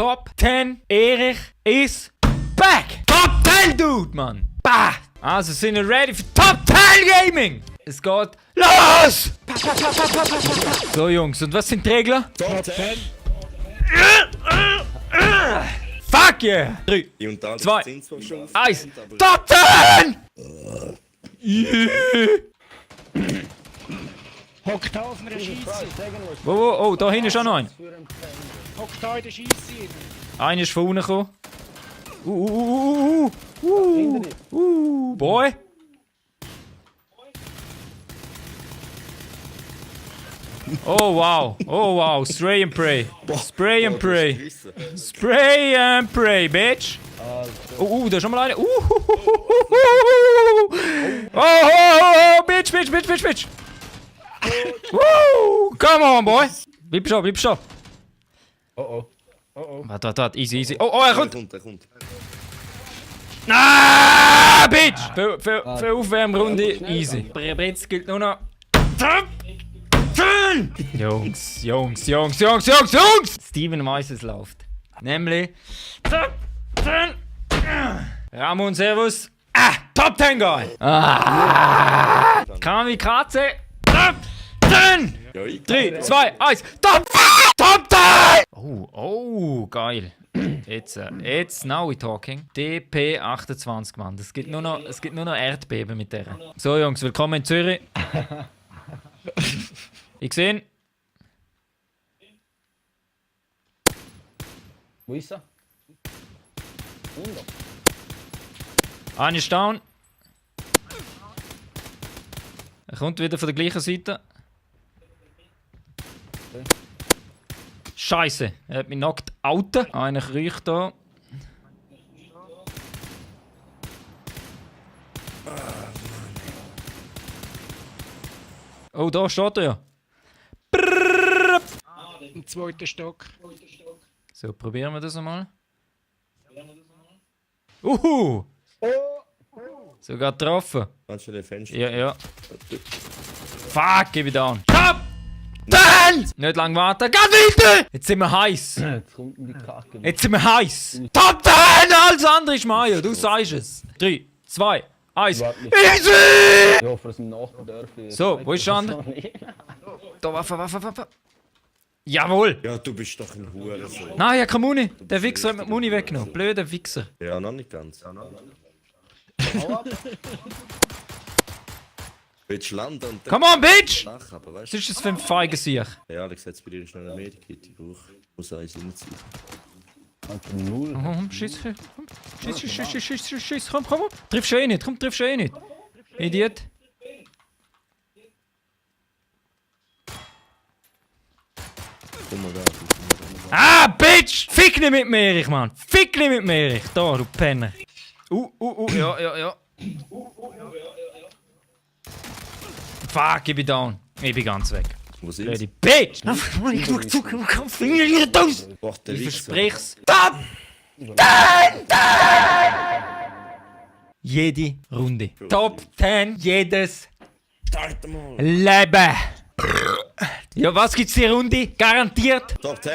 Top 10 Erich is back! Top 10, Dude, Mann! Bah! Also sind wir ready für Top 10 Gaming! Es geht los! So, Jungs, und was sind die Regeln? Top 10! Fuck yeah! 3, Und da 2, sind zwar schon 1, aufgeteilt, aber- Top 10! Yeah. Hockt da auf einer Scheisse. Wo? Oh, da hinten ist auch noch ein. Hockt da in der Scheisse. Einer ist von unten gekommen. Boy! Oh wow, spray and pray. Spray and pray. Scheiße. Spray and pray, bitch! Da ist schon mal einer. Bitch! Come on, boy! Bleib schon. Oh. Warte, easy. Oh, er kommt! Er kommt. Ah, bitch! Für Aufwärmrunde, easy. Aber jetzt gilt nur noch... Jungs! Steven weiss, es läuft. Nämlich... Ramon, servus. Top 10, Guy! Kamikaze! Top 10! Ja, ich 3, 2, 1, Top 10! Oh, geil. Jetzt, now we talking. DP28, Mann. Es gibt nur noch Erdbeben mit der. So, Jungs, willkommen in Zürich. Ich sehe. Wo ist er? Einer ist down. Er kommt wieder von der gleichen Seite. Scheiße, er hat mich knockt out. Einer kriecht da. Oh, da steht er ja. Im zweiten Stock. So, probieren wir das einmal. Sogar getroffen. Kannst du den Fenster? Ja. Fuck, gib ich down. Top 10! Nicht lang warten, geht weiter! Jetzt sind wir heiß. Jetzt kommt die Kacke. Jetzt sind wir heiß. Top 10! Alles andere ist Mayo, du sagst es. 3, 2, 1. Easy! Ich hoffe, dass im Nachbardörfli... So, wo ist der andere? Da, Waffe. Jawohl! Ja, du bist doch ein Hurensohn. Nein, ich hab keine Muni. Der Wichser hat mir die Muni weggenommen. Blöder Wichser. Ja, noch nicht ganz. Willst du landen und dann Come on, bitch! lachen, aber weißt Was ist das für ein feiger Sieg? du? Ja, Alex, jetzt bei dir schnell eine Medikit. Ich muss eins reinziehen. Einfach null. Schieß, komm. Triffst du eh nicht, Idiot. Komm mal da. Bitch! Fick nicht mit mir, Erich, Mann! Fick nicht mit mir, Erich! Da, du Penner! Ja. Fuck, ich bin down. Ich bin ganz weg. Wo sind Ready, bitch! Ich Boah, der Wichser. versprich's. Top 10! Jede Runde. Top 10, jedes Start mal. Leben. Ja, was gibt's die Runde? Garantiert. Top 10.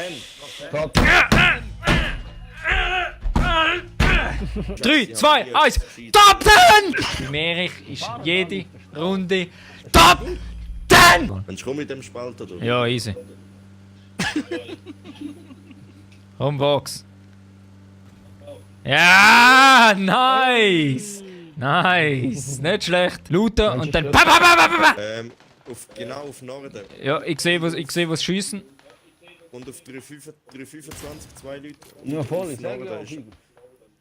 3, 2, 1. Top 10! Bei Erich ist jede Runde Top 10! Wenn du mit dem Spalt oder? Ja, easy. Komm, Box. Ja, nice! Nicht schlecht. Looten und dann. Genau auf Norden. Ja, ich sehe was schiessen. Und auf 325 zwei Leute. Und Ja, voll, ich auf sag Norden ja. ist-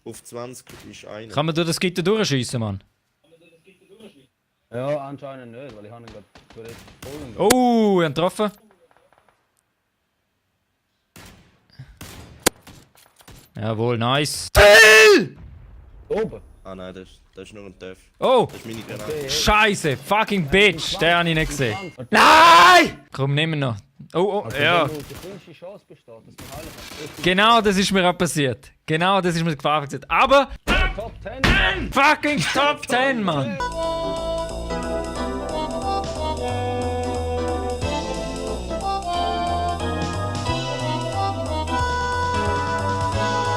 Auf 20 ist einer. Kann man durch das Gitter durchschiessen, Mann? Ja, anscheinend nicht, weil ich habe ihn gerade direkt voll. Oh, ich hab getroffen. Jawohl, nice. Oben. Ah nein, das ist nur ein Töff. Oh, Das ist meine Granate. Scheiße, fucking bitch, den habe ich nicht gesehen. Nein! Komm, nehmen wir noch. Oh, ja. Die kleinste Chance besteht, dass du heilen kannst. Genau das ist mir auch passiert. Genau das ist mir die Gefahr passiert. Aber Top 10! fucking Top 10, Mann.